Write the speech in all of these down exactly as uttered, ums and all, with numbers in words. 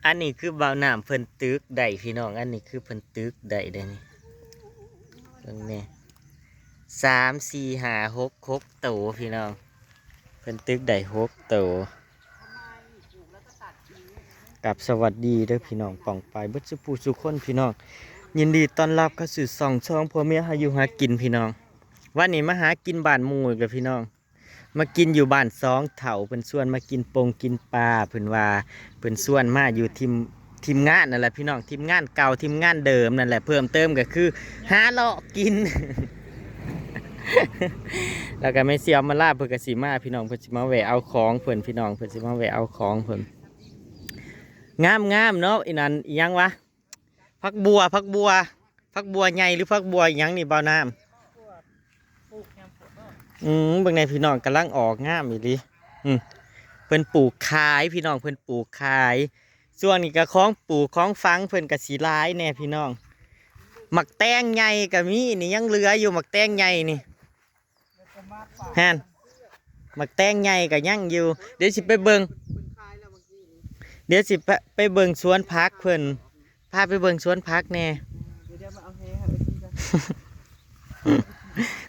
อันนี้คือบ่าวน้ำเพิ่นตึกได้พี่น้อง อันนี้คือเพิ่นตึกได้เด้นี่ เบิ่งแหน่ สาม สี่ ห้า หก หกโตพี่น้อง เพิ่นตึกได้หกโต กับสวัสดีเด้อพี่น้อง ป้องปายเบิดสุผู้สุคนพี่น้อง ยินดีต้อนรับเข้าสู่ช่อง ช่องพ่อเมียหาอยู่หากินพี่น้อง วันนี้มาหากินบ้านหมู่อีกแล้วพี่น้อง มากินอยู่บ้านสองเฒ่า เพิ่นชวนมากินปงกินปลา เพิ่นว่า เพิ่นชวนมาอยู่ทีม ทีมงานนั่นแหละพี่น้อง ทีมงานเก่า ทีมงานเดิมนั่นแหละ เพิ่มเติมก็คือหาเลาะกิน แล้วก็แม่เสี่ยวมาลาเพิ่นก็สิมาพี่น้อง เพิ่นสิมาแวะเอาของเพิ่นพี่น้อง เพิ่นสิมาแวะเอาของเพิ่น งามๆเนาะ อีนั้นอีหยังวะ ผักบัว ผักบัว ผักบัวใหญ่หรือผักบัวอีหยังนี่บ่าวน้ำ อืม เบิ่งแหน่พี่น้อง กำลังออกงามอีหลี อืม เพิ่นปลูกขายพี่น้อง เพิ่นปลูกขาย ช่วงนี้ก็ของปลูกของฝังเพิ่นก็สิหลายแหน่พี่น้อง หมากแตงใหญ่ก็มีนี่ ยังเหลืออยู่หมากแตงใหญ่นี่ แฮน หมากแตงใหญ่ก็ยังอยู่ เดี๋ยวสิไปเบิ่ง เดี๋ยวสิไป ไปเบิ่งสวนผักเพิ่น พาไปเบิ่งสวนผักแหน่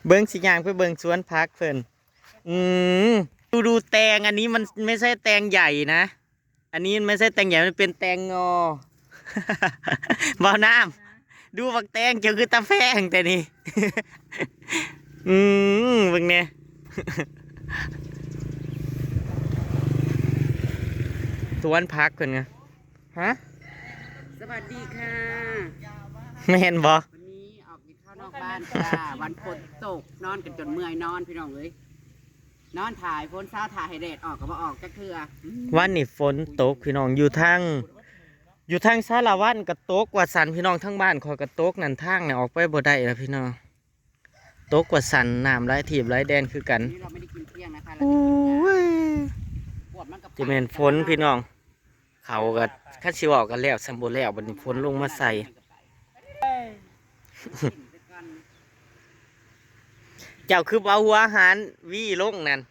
เบิ่งสิย่างไปเบิ่งสวนผักเพิ่น อืม ดู ดูแตง อันนี้มันไม่ใช่แตงใหญ่นะ อันนี้มันไม่ใช่แตงใหญ่ มันเป็นแตงงอ บ่าวน้ำ ดูบักแตงเจ้าคือตาแพงแต่นี่ อืม เบิ่งแหน่ สวนผักเพิ่นไง ฮะ สวัสดีค่ะ แม่นบ่ วันนี้ออกกินข้าวนอกบ้านจ้า วันฝนตก นอนกันจนเมื่อยนอนพี่น้องเอ้ย นอนถ่ายฝน เช้าถ่ายให้แดดออกก็บ่ออกจักเทื่อ อืม วันนี้ฝนตกพี่น้อง อยู่ทาง อยู่ทางสารวันก็ตกว่าซั่นพี่น้อง ทางบ้านข้อยก็ตกนั่น ทางนี่ออกไปบ่ได้แล้วพี่น้อง ตกว่าซั่น น้ำไหลทีบไหลแดนคือกัน นี่เราไม่ได้กินเที่ยงนะคะ เรา โอ้ จะกินเที่ยง ย ปวดมันกับ จะแม่นฝนพี่น้อง เขาก็ คันสิเว้ากันแล้ว สำบ่แล้ว บัดนี้ฝนลงมาใส่ เจ้าคือบ่เอาหัวอาหารหวีลงนั่น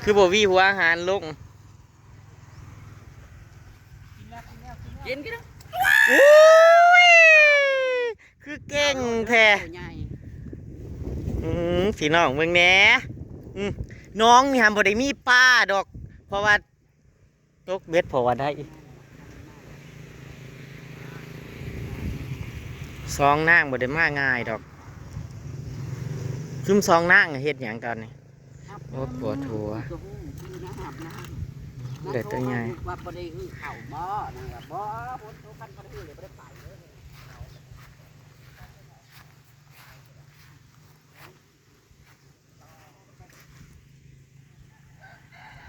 คือบ่หวีหัวอาหารลง กินกิน อุ้ย คือเก่งแท้ ตัวใหญ่ อืม พี่น้องเบิ่งแหน่ อืม น้องนี่หั่นบ่ได้มีปลาดอก เพราะว่า ตกเบ็ดเพราะว่าได้ สองนางบ่ได้มาง่ายดอก ซุมสองนางเฮ็ดหยังตอนนี้ โอ้ ปวดหัว ได้ตัวใหญ่ ว่าบ่ได้หื้อข้าวบ่ นางว่าบ่ ฝนตก คันบ่ได้หื้อเลยบ่ได้ไปเลย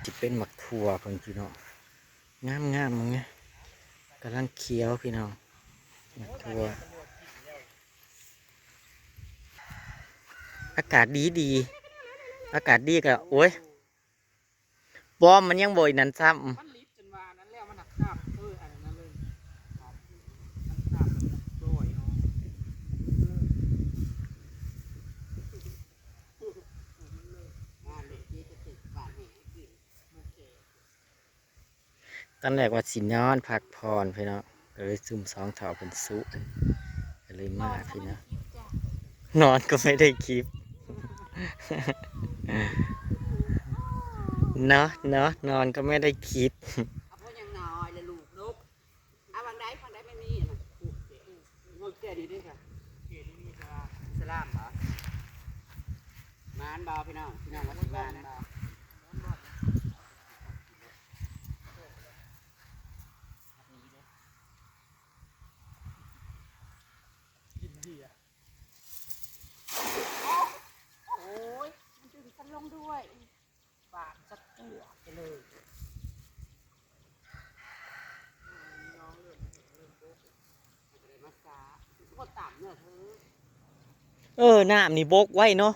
สิเป็นหมากถั่วเพิ่นพี่น้อง งามๆ มึงเนี่ย กำลังเขียวพี่น้อง หมากถั่ว อากาศดีดี อากาศดีก็ โอ้ย บอมมันยังบ่อยนั่นซ้ำ มันลิดจนว่านั้นแล้ว มันหนักคาบ เออ อันนั้นเลย มันคาบ มันลอยเนาะ ตอนแรกว่าสินอนพักผ่อนพี่น้อง ก็เลยซุมสองเฒ่าเป็นสุ ก็เลยมาพี่น้อง นอนก็ไม่ได้คลิป เนาะเนาะ นอนก็ไม่ได้คลิป เอาพวกยังน้อยเลยลูกลูก เอาวางได้ วางได้ไม่มีนะ เจ้านี่ด้วยค่ะ สลามบ่ มานบ่พี่น้อง พี่น้องว่าสิมานบ่ กินเบียร์ โอ้ย มันดึงฉันลงด้วย บาดสะกัวไปเลย เออ น้ำนี่บกไว้เนาะ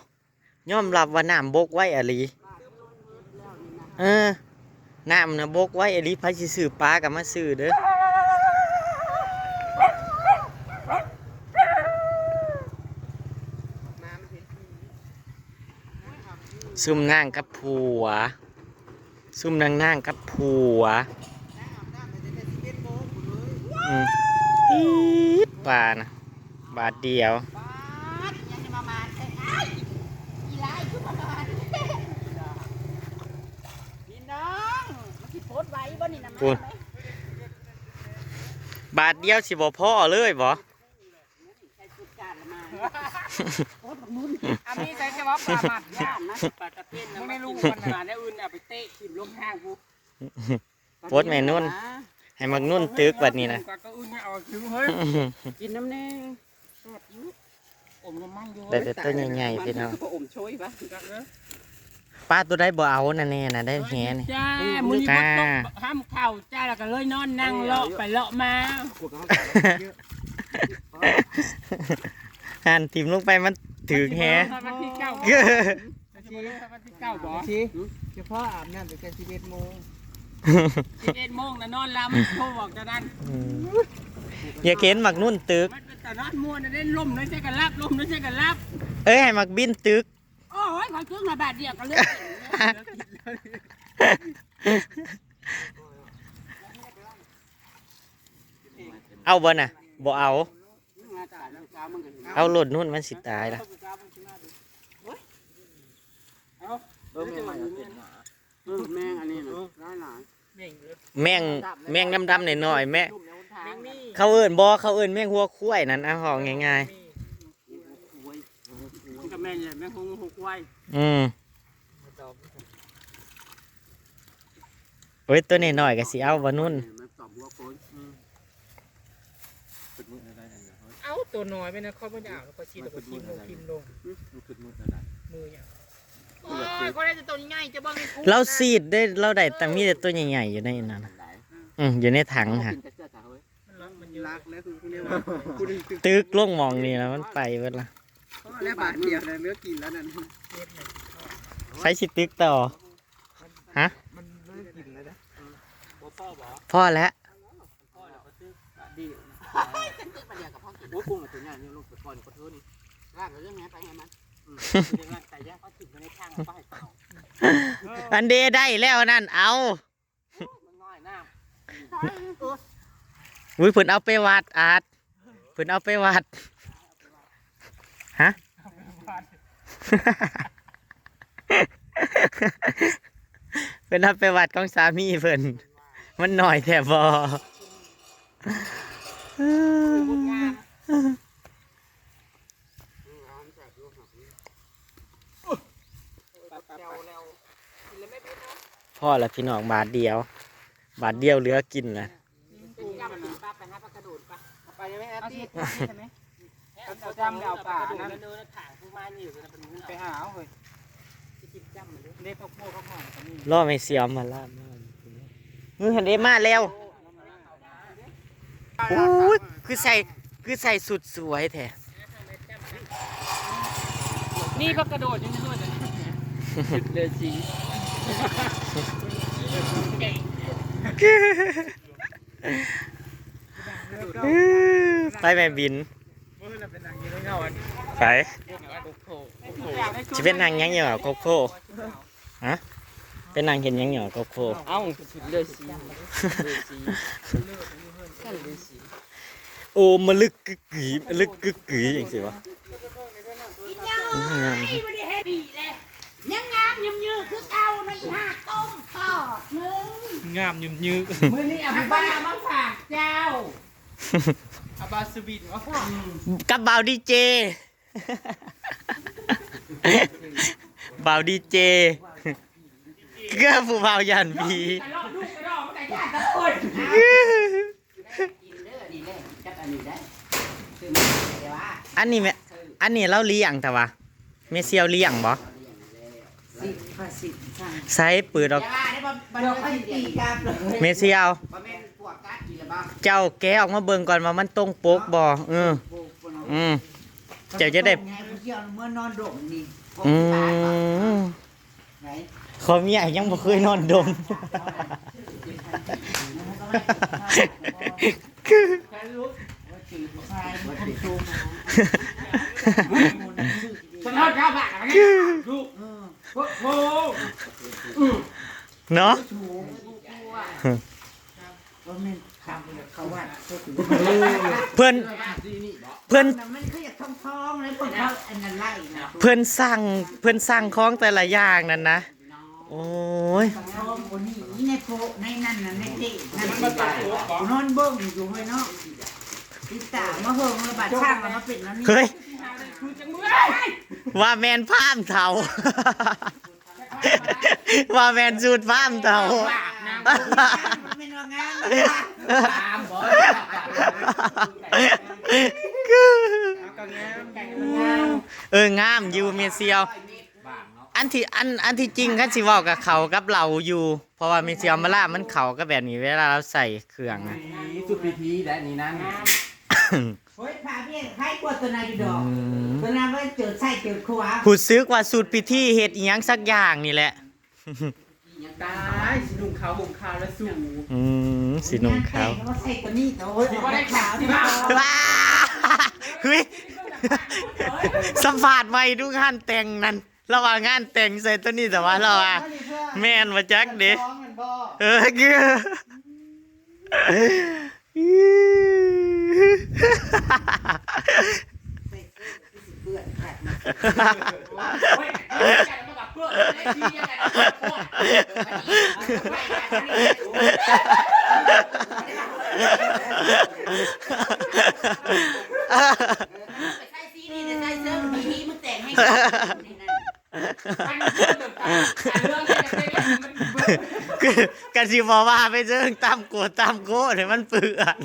ยอมรับว่าน้ำบกไว้อะหลี เออ น้ำนะบกไว้อะหลี ไผสิซื้อปลาก็มาซื้อเด้อ ซุมนางกับผัว ซุมนางนางกับผัว อืม ปี๊ดปลานะ บาทเดียว บาดยังจะมามาแต่อ้ายอีหลายคือมามาพี่น้องมันสิโพสต์ไว้บ่นี่นะมา พูด ไหม บาทเดียวสิบ่พอเลยบ่ ใส่ชุดการละมาโพสต์บักนุ่น อันนี้ใส่เฉพาะปลาหมัดเนี่ย ย่านนะ ปลาตะเพียนนะ มึงไม่รู้มันนะ มาแนวอื่นเอาไปเตะถิ่มลงข้างกู โพสต์แม่นุ่น ให้มักนุ่นตึกบัดนี้นะ ก็อื่นไม่เอาคิ้วเฮ้ย กินน้ำแน่แซ่บอยู่ อมน้ำมันอยู่ ได้แต่ตัวใหญ่ๆพี่น้อง ก็อมโชยปะ จักเด้อ ปลาตัวใดบ่เอานั่นแน่นะ ได้แหนี่ จ้า มื้อนี้ จ้า ฝนตกห้ามเข่าจ้า แล้วก็เลยนอนนั่งเลาะไปเลาะมา หันถิ่มลงไปมันถือแห วันที่เก้า วันที่เก้าบ่ สิเฉพาะอาบน้ำตั้งแต่สิบเอ็ดโมง สิบเอ็ดโมงนะนอนแล้วมันโทรบอกเจ้านั้น อืม อย่าเข็นหมักนุ่นตึก มันเป็นแต่นอนม่วนนะ ได้ลมน้อยใช่กันรับ ลมน้อยใช่กันรับ เอ้ย ให้หมักบินตึก โอ้ย ขอซื้อมาบาทเดียวก็เลือก เอาบ่น่ะ บ่เอา เอาโลดนุ่นมันสิตายละ เออ แม่งอันนี้นะ ร้ายหลาย แม่ง แม่งดำๆหน่อยๆแม่ เขาเอิ้นบ่ เขาเอิ้นแม่งหัวควายนั่น เอา เอาง่ายๆ มันก็แม่นแหละ แม่งหัวควาย อืม โอ้ย ตัวน้อยๆก็สิเอาบ่นุ่น มันสอบหัวโคน อืม เอาตัวน้อยไปนะ เขาบ่ได้เอา แล้วก็สิ แล้วก็ทิ่มลง ทิ่มลง อืม มันคือมือนั่นน่ะ มือหยัง โอ้ย ก็ได้แต่ตัวใหญ่ จะเบิ่งในคุกนะ เราซีดได้ เราได้แต่มีแต่ตัวใหญ่ๆอยู่ในนั้นน่ะ อืม อยู่ในถังฮะ มันรักมันเยอะ รักแล้วคือเรียกว่า ตึกลงหม่องนี่แล้วมันไปเบิดละ เพราะว่าได้บาทเดียวเลยเลือกกินแล้วนั่น ใช้สิตึกต่อ ฮะ มันเลิกกินแล้วนะ บ่พอบ่ พอแล้ว พอแล้วก็ซื้อดีอยู่นะ โอ้ย กุ้งตัวใหญ่นี่ลงไปก่อนก็เท่านี้ ลากไปเรื่องนี้ไปให้มัน อืม เดี๋ยวลากไปย่างเขาถิ่มไปในทาง เอาไปให้เขา อันเดได้แล้วนั่น เอา มันง่ายน้ำ อุ้ย เพิ่นเอาไปวัด อาด เพิ่นเอาไปวัด ฮะ เพิ่นเอาไปวัดของสามีเพิ่น มันน้อยแท้บ่ พอแล้วพี่น้อง บาทเดียว บาทเดียวเหลือกินนะ ไปยังไม่แอดตี้ เอาจ้ำเอาปลาอันนั้น ไปหาเอาเฮ้ย เรียกข้าวโพดข้าวหอมก็มี รอแม่เสียมมาลาบ มือหันเดมาแล้ว โอ้ย คือใส่ คือใส่สุดสวยแท้ นี่ก็กระโดดยังไม่ด้วยเลย สุดเลยสิ ไปแม่บิน ไป สิเป็นนางหยังอยู่อะโคโค่ ฮะ เป็นนางเห็นหยังอยู่อะโคโค่ เอ้า สุดเลยสิ เลยสิ กันเลยสิ โอ้ มาลึกกึกกึ๋ย มาลึกกึกกึ๋ยจังสิวะ อีเจ้า อืม ไอ้บ่ได้เฮ็ดดีเลย ยังงามยืมยือคือเก่านะอีห่าต้มปอดมึง งามยืมยือ มื้อนี้เอาผู้บ่าวมาฝากเจ้า เอาบาสบินมาฝาก กับบ่าวดีเจ บ่าวดีเจ เกือบผู้บ่าวย่านผี อันนี้แม่ อันนี้เราเลี้ยงแต่ว่า แม่เสี่ยวเลี้ยงบ่ สิบห้าสิบสั่ง ใส่เปิดออก อย่าว่าได้บ่ บ่ได้กินตีกลับเลย แม่เสี่ยว บ่แม่นปวกกัดกินละบ่ เจ้าแกะออกมาเบิ่งก่อนว่ามันตรงปกบ่ เออ อืม เจ้าจะได้ ไงผู้เสี่ยวเมื่อนอนดมนี่ อืม ไหน ขอเมียยังบ่เคยนอนดม ฉันทอดข้าวผัดอะไรเนี่ยลูก โอ้โห เนาะ บ่แม่น เขาว่าเพิ่นเพิ่นมันคืออยากท้องๆแล้วเพิ่นเขาอันนั้นไล่นะเพิ่นสั่งเพิ่นสั่งของแต่ละอย่างนั่นนะโอ้ยท้องคนนี้ในโพะในนั่นน่ะในเพจนั่นสินอนเบิ่งอยู่เฮ้ยเนาะติดตามมาเฮิงเลยบาดช่างแล้วมาเป็นแล้วนี่เฮ้ยว่าแม่นพราหมณ์เฒ่า ว่าแม่นสูตรพราหมณ์เฒ่าแม่นว่างามเอองามอยู่เมเซียวอันที่อันอันที่จริงคันสิเว้ากับเขากับเราอยู่ เพราะว่าเมเซียวมาล่ามันเขาก็แบบนี้เวลาเราใส่เครื่องนะสูตรพิธีและนี่นั่น เฮ้ยพาพี่ไพ่กวดตัวไหนอยู่ดอกอืมตัวนั้นว่าเจิดใส่เจิดขวาผู้ซึกว่าสูตรพิธีเฮ็ดอีหยังสักอย่างนี่แหละตายสินุ่งขาวห่มขาวแล้วสู่อืมสินุ่งขาวแต่ว่าใส่ตัวนี้แต่โอ้ยออกมาขาวนี่ว้าเฮ้ยสัมภาษณ์ใหม่ดูงานแต่งนั่นระหว่างงานแต่งใส่ตัวนี้แต่ว่าเราอะแม่นมาจักเด้เออคือ กันสิบอกว่าไปเจิงตำโกดตำโกดให้มันเปื่อน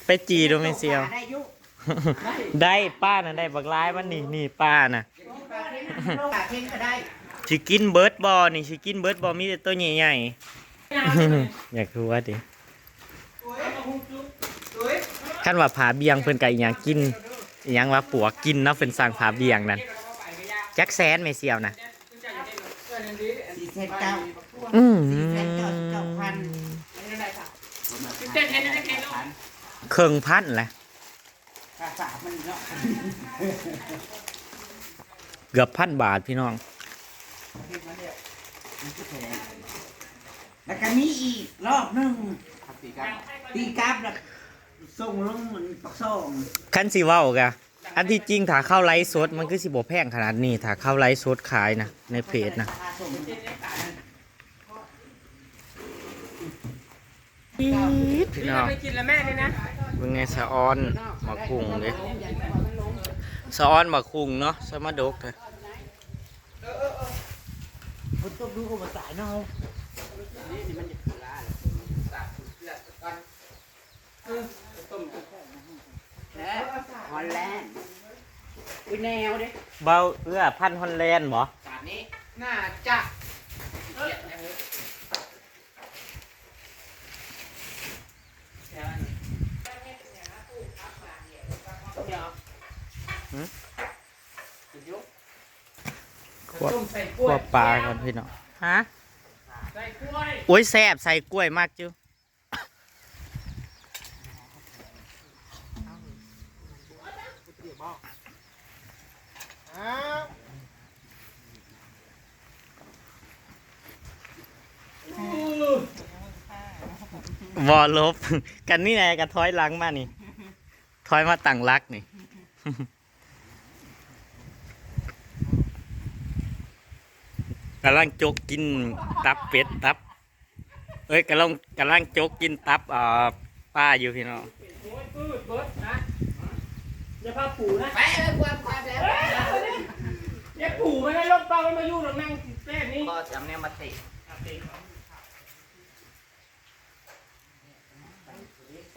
ไปจีดูไม่เซียวได้ป้านะได้บักร้ายมันนี่นี่ป้านะสิกินเบิร์ดบอนี่สิกินเบิร์ดบอมีแต่ตัวใหญ่ๆอยากรู้ว่าดิ คันว่าผาเบียงเพิ่นก็อีหยังกินอีหยังว่าปวกกินเนาะเพิ่นสั่งผาเบียงนั่นจักแสนไม่เซียวนะสี่แสนเก้าอืมสี่แสนเก้าสิบเก้าพันเครื่องพันแหละเกือบพันบาทพี่น้อง แล้วก็มีอีกรอบหนึ่งตีกลับแล้วส่งลงมันปักซองคันสิเว้ากะอันที่จริงถ้าเข้าไลฟ์สดมันคือสิบ่แพงขนาดนี้ถ้าเข้าไลฟ์สดขายนะในเพจนะพี่น้องไปกินละแม่เลยนะเป็นไงสะออนมาคุงเลยสะออนมาคุงเนาะสมาดกเลยฝนตกดูก็มาสายเนาะนี่มันจะคือร้านสาดเสื้อก่อนเออต้มและฮอลแลนด์อุ้ยแนวเด้เบาเอื้อพันฮอลแลนด์บ่สาดนี้น่าจะเออเดี๋ยว ขั่วขั่วปลาก่อนพี่น้องฮะโอ้ยแซ่บใส่กล้วยมากจุวอลลบกันนี่แหละกระท้อยหลังมานี่ท้อยมาตั้งรักนี่กำลังจกกินตับเป็ดตับเอ้ยกำลังกำลังจกกินตับอ่าป้าอยู่พี่น้องโอ้ยปืดเบิดนะอย่าพาปู่นะไปเลยควาความแล้วอย่าปู่มันไม่ลบเป้ามันมาอยู่หรอกนั่งแป๊บนี้ก็จำเนี่ยมาติ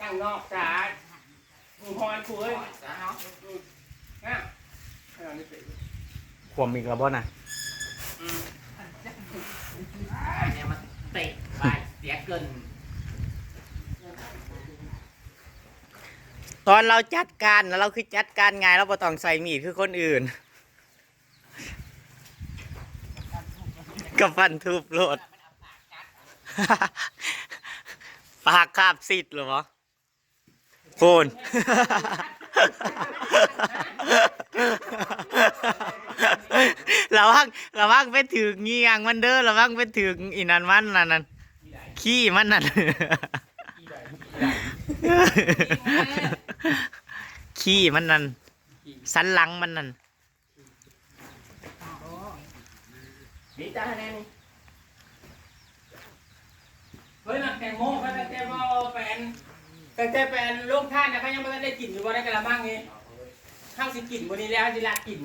ตั้งนอกจ้า หอยคุยนะขวมอีกแล้วบ่นะเนี่ยมันเตะไปเสียเกินตอนเราจัดการนะเราคือจัดการไงเราบ่ต้องใส่มีดคือคนอื่นกับฟันทุบโลดปากคาบสิทธิ์หรอวะ โฟนเรา วัง ระวังไปถืกเงี่ยงมันเด้อ ระวังไปถืกอีนั่นมันนั่นนั่น ขี้มันนั่น ขี้มันนั่น สันหลังมันนั่น นี่จ้าแน่นี่เฮ้ยหมากแตงโมเขาตั้งแต่ว่าเอาไปอันตั้งแต่ไปอันโรงทานนะเขายังไม่ได้กินอยู่บ่ได้กะละมังนี่ข้าวสิกินวันนี้แล้วสิลากิน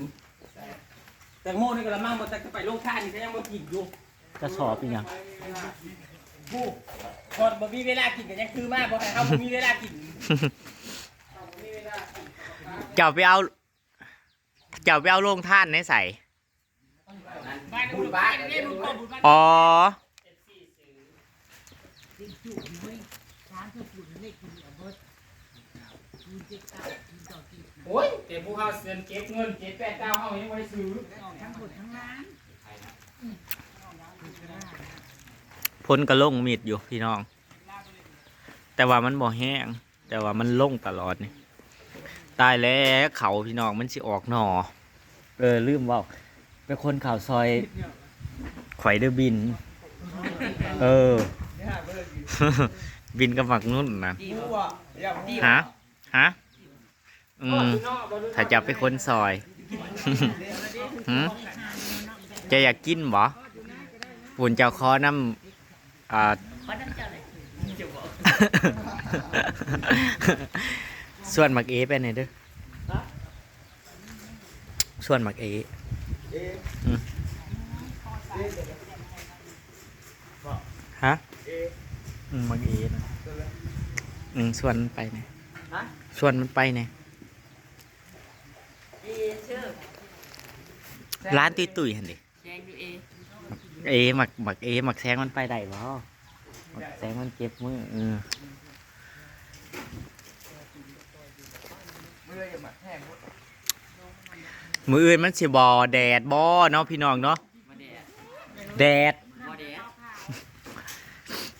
แตงโมในกะละมังบ่ตั้งแต่ไปโรงทานนี่เขายังบ่กินอยู่ กระสอบอีหยัง ผู้คนบ่มีเวลากินกันยังคือมาบ่ให้เขาบ่มีเวลากิน เจ้าไปเอา เจ้าไปเอาโรงทานในใส บ้านบุญบ้านเรียกบุญพ่อบุญบ้าน อ๋อ โอ้ยแต่ผู้เขาเสียเก็บเงินเจ็ดแปดเก้าเขายังไม่ได้ซื้อ ฝนก็ลงมิดอยู่พี่น้อง แต่ว่ามันบ่แห้ง แต่ว่ามันลงตลอดนี่ ตายแล้วเขาพี่น้องมันสิออกหน่อ เออ ลืมเว้า เป็นคนข่าวซอย ข่อยเด้อบิน เออ บินกับหมากนุ่นนะ ฮะ ฮะ อืม ถ้าจะไปคนซอย หืม จะอยากกินบ่ ปูนเจ้าขอน้ำ อ่า ขอน้ำเจ้าเลย ส่วนหมากเอไปไหนเด้อ ส่วนหมากเอ เอ๊ะ อืม เอ๊ะ ฮะ เอ๊ะ อืมหมากเอนะ เดี๋ยวนะ อืมส่วนมันไปไหน ฮะ ส่วนมันไปไหน เอเชื่อ ร้านตุ้ยตุ้ยหันดิ แดงดูเอ เอหมากหมากเอหมากแซงมันไปได้บ่หมากแซงมันเจ็บมือเออ ไม่ได้อย่ามาแห้งหมด มื้ออื่นมันสิบ่แดดบ่เนาะพี่น้องเนาะ บ่แดด แดด บ่แดด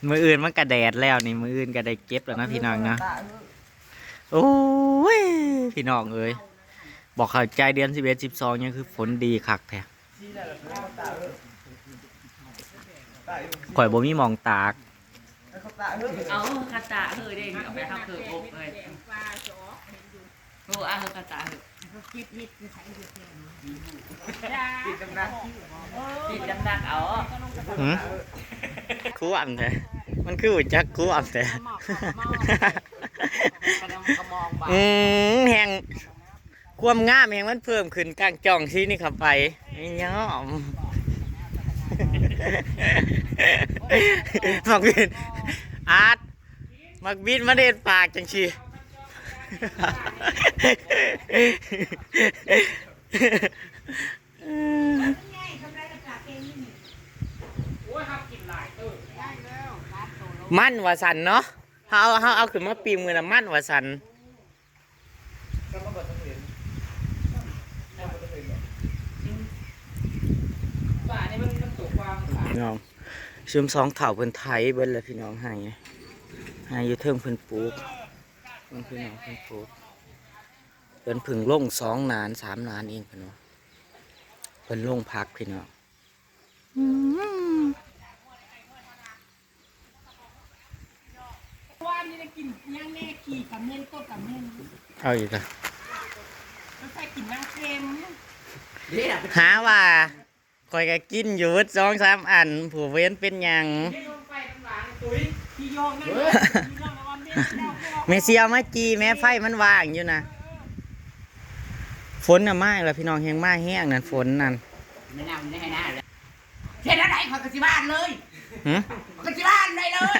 มื้ออื่นมันก็แดดแล้วนี่มื้ออื่นก็ได้เก็บแล้วนะพี่น้องนะ ตาเออ โอ้ยพี่น้องเอ้ยบอกเข้าใจเดือนสิบเอ็ดสิบสองยังคือฝนดีคักแท้ ชี้ได้แล้วตาเออตาเออ ข่อยบ่มีหม่องตาก แล้วเขาตาเออ เอาคาตาเฮ้ยเด้งเอาไปทำเคืออบเลยโอ้อาเฮอคาตาเฮ้ย ติดน้ำหนัก ติดน้ำหนักเอา หืมควมแท้มันคือจักควมแท้ กระดองกระมองบ่า อืมแฮงความงามแฮงมันเพิ่มขึ้นกลางจ่องสีนี่เข้าไปไม่ยอมหมากบินอาร์ตหมากบินมาเด็ดปากจังชี โอ้ยครับกินหลายเติม มันว่าสันเนาะเฮาเฮาเอาขึ้นมาปิ้งมื้อละมันว่าสัน ก็มันก็ต้องเห็น ป่านี่มันมันตกความ พี่น้องซุมสองเฒ่าเพิ่นไถเบิดแล้วพี่น้องให้ให้อยู่เทิงเพิ่นปลูกเพิ่นพี่น้องเพิ่นปลูกเพิ่นเพิ่งลงสองนานสามนานเองเพิ่นว่าเพิ่นลงผักพี่น้อง ว่านี่ได้กินยังแน่ขี่กับเม่นต้นกับเม่น เอาอีกละ ก็ใส่กินน้ำเค็ม หาว่าข่อยก็กินอยู่เบิดสองสามอันผู้เว้นเป็นหยัง ที่ลงไปน้ำหวานตุ้ยที่โยงนั่นที่โยงแล้วว่าเม่นเจ้าก็ แม่เสียวมาจีแม่ไฟมันว่างอยู่นะฝนน่ะมาอีกแล้วพี่น้องแฮงมาแฮงนั่นฝนนั่น ไม่น่าไม่ให้หน้าเลยเช่นอะไรขอกระสิบ้านเลย หึ ขอกระสิบ้านได้เลย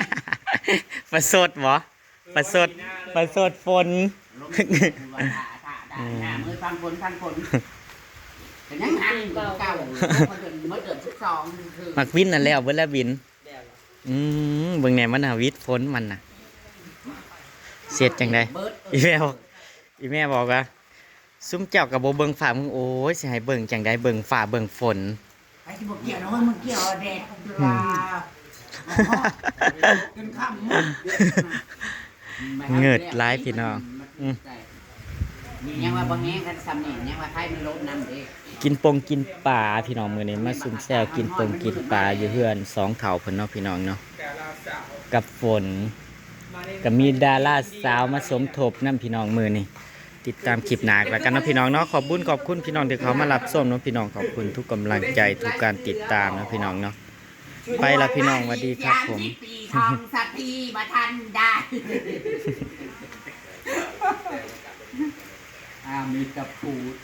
ประสดบ่ประสดประสดฝน หน้ามือฟังฝนฟังฝนแต่ยังหันเก่าเมื่อเดือนเมื่อเดือนสิบสองคือ หมากวินนั่นแล้วเบิดแล้ววิน อืมเบิ่งแหน่มันหาวิทย์ฝนมันน่ะเสร็จจังได๋ เบิร์ด อีแม่บอกอีแม่บอกว่าซุมเจ้าก็บ่เบิ่งฟ้ามึงโอ้ยสิให้เบิ่งจังได๋เบิ่งฟ้าเบิ่งฝน ไอ้ที่บอกเกี่ยวนะเว้ยมึงเกี่ยวแดดว่าจนค่ำ เงิดหลายพี่น้องอืม นี่ยังว่าบ่แห้งคันซ้ำนี่ยังว่าไข่มันลดน้ำเด้ กินปงกินปลาพี่น้องมื้อนี้มาซุ่มแซวกินปงกินปลาอยู่เฮือนสองเฒ่าเพิ่นเนาะพี่น้องเนาะ กับฝน ก็มีดาราสาวมาสมทบนำพี่น้องมื้อนี้ ติดตามคลิปหน้าแล้วกันเนาะพี่น้องเนาะ ขอบคุณขอบคุณพี่น้องที่เขามารับชมเนาะพี่น้อง ขอบคุณทุกกำลังใจทุกการติดตามเนาะพี่น้องเนาะ ไปละพี่น้องสวัสดีครับผม ยามที่ปีทองสักทีบ่ทันได้ อ่ามีตะปูด